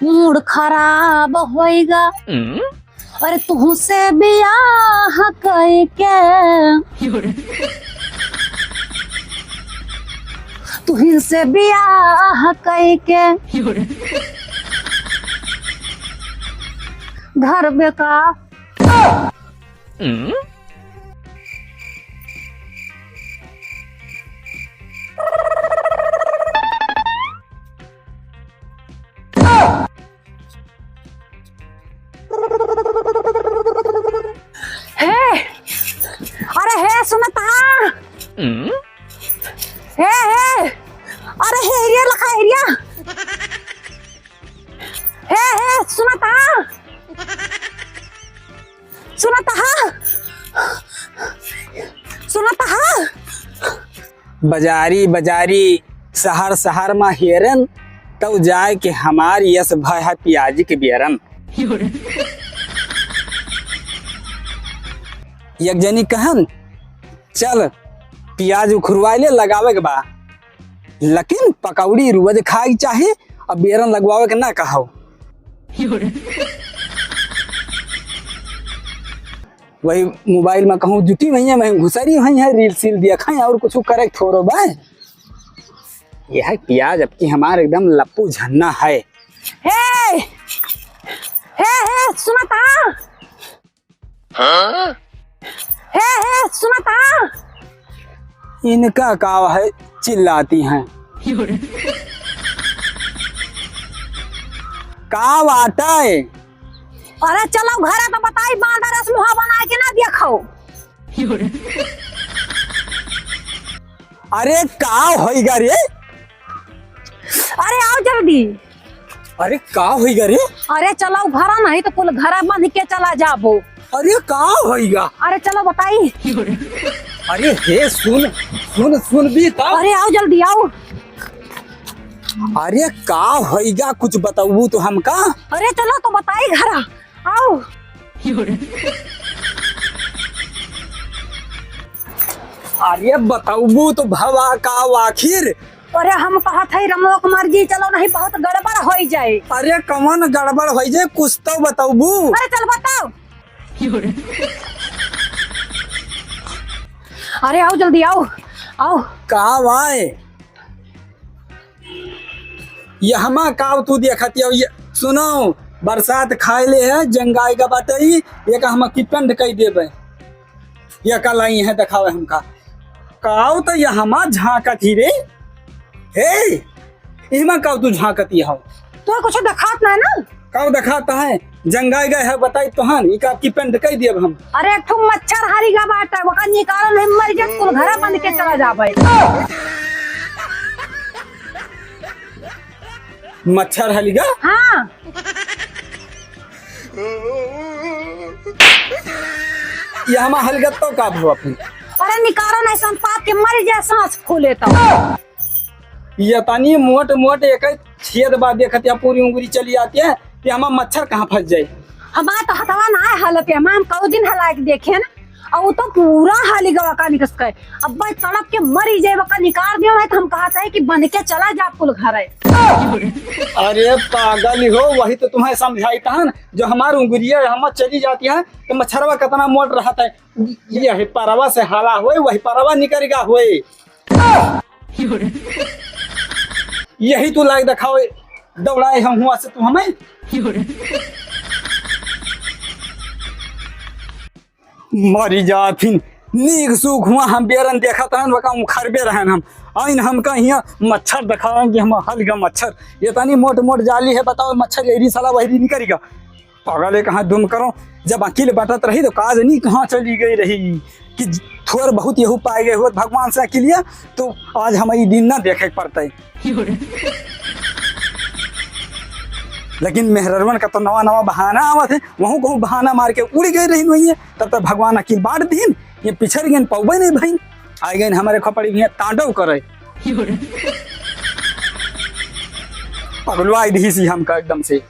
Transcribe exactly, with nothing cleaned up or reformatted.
मूड खराब होइगा। अरे तुहसे बियाह कइके, तुहिन से बियाह कइके, घर बेका। हे, अरे हे, सुनत हा? हे, हे, अरे हे, एरिया लखा एरिया। हे, हे, सुनत हा? सुनत हा? सुनत हा? बजारी बजारी, सहर सहर मा हेरन, तउ जाए के हमार यस भय है पियाजी के बेरन। एक जनी कहन, "चल, पियाज उखुरवाए ले, लगावे के बा, लेकिन पकौड़ी रोज खाए के चाही, अब बेरन लगवावे के ना कहव।" वही मोबाइल मा कहूँ जुटी हुई है, वहीं घुसरी हुई है, रील सील देखा है और कुछ करे थोड़ो बा। यह पियाज अब की हमार एकदम लप्पू झन्ना है। हे, हे, हे, सुनत हा? हाँ? हे, हे, सुनत हा? इनका का है, चिल्लाती हैं। का बात है? अरे चलो घरे तो बताई, बांदर अस मुहा बनाए के ना देखो। अरे का होइगा रे? अरे आओ जल्दी। अरे का होइगा रे? अरे चलो घरा, नहीं तो कुल घरा बंध के चला जाबो। अरे का होइगा? अरे चलो बताई। अरे हे सुन, सुन, सुन भी तब। अरे आओ जल्दी आओ। अरे का होइगा, कुछ बताऊ तो हमका। अरे चलो तो बताई घरा, आओ। अरे बताऊ तो भवा का आखिर। अरे हम कहत है रमो के मर्जी, चलो नहीं बहुत गड़बड़ होई जाए। अरे कौन गड़बड़ होई जाए, कुछ तो बताऊ। अरे चल बताओ। अरे आओ जल्दी आओ, आओ। का भाई? ये हमा काव तू देखत हो, ये सुनो, बरसात खाए ले है, जंगाई का बाटे ई, ये का हम की पेंट कई देबे। ये का लाई है, देखावे हमका। काव तो ये हमा झांकत ही रे। हे, इमा काव तू झांकती हो? तो कुछ देखात ना है ना? काव देखात है? जंगाई गए है, बताई तोहन, ई का की पेंट कई देब हम। अरे, एक ठो मच्छर हरी गा बाटे, वका निकालो नहीं, मर जात, कुल घरा बंध के चला जाबे। मच्छर हलिगा? हाँ। ये हमा हलगत तो का भवा फिर? अरे निकारो नहीं, संपाद के मर जाए, सांस फूले तो। ये तनी मोट मोट एक छेद बा, देखत या पूरी उंगली चली आती है, ये हमा मच्छर कहाँ फंस जाए? हमार तो हथवा ना है हालत है, हम कऊ दिन हला के देखे ना, और वो तो पूरा हाली गवा का निकस गए। अब भाई तड़प के मरी जाए, वका निकाल दियो है, तो हम कहत है कि बन के चला जा कुल घर है। अरे पागल हो, वही तो तुम्हें समझाई तहन, जो हमार उंगलिया हम चली जाती है, तो मच्छरवा कितना मोट रहत है। यही परवा से हाला होए, वही परवा निकल गा होए। यही तू लाग देखाओ, दौड़ाए हम हुआ से तू हमें। मरी जाथिन, नीक सूख हुआ हम बेरन देखत रहन, वका उखरबे रहन हम। आइन हमका हियाँ मच्छर देखावन कि हम हल गा मच्छर। ये तनी मोट मोट जाली है, बताओ मच्छर यही साला वही निकल गा। पागल है कहाँ दुम करो, जब अकिल बटत रही तो का जनी कहाँ चली गई रही कि थोर बहुत यहू पाए गए होत भगवान से अकिलिया, तो आज हम ई दिन ना देखे के पड़ते। लेकिन मेहररुअन का तो नवा नवा बहाना आवत है, वहू कहूँ बहाना मार के उड़ गए रही वही है, तब तक भगवान अकिल बांट दीन, ये पिछड़ गए, पौबे नहीं भई, आ गए हमारे खपड़ी भी तांडव करे। पगलवा आई दी सी हमका एकदम से।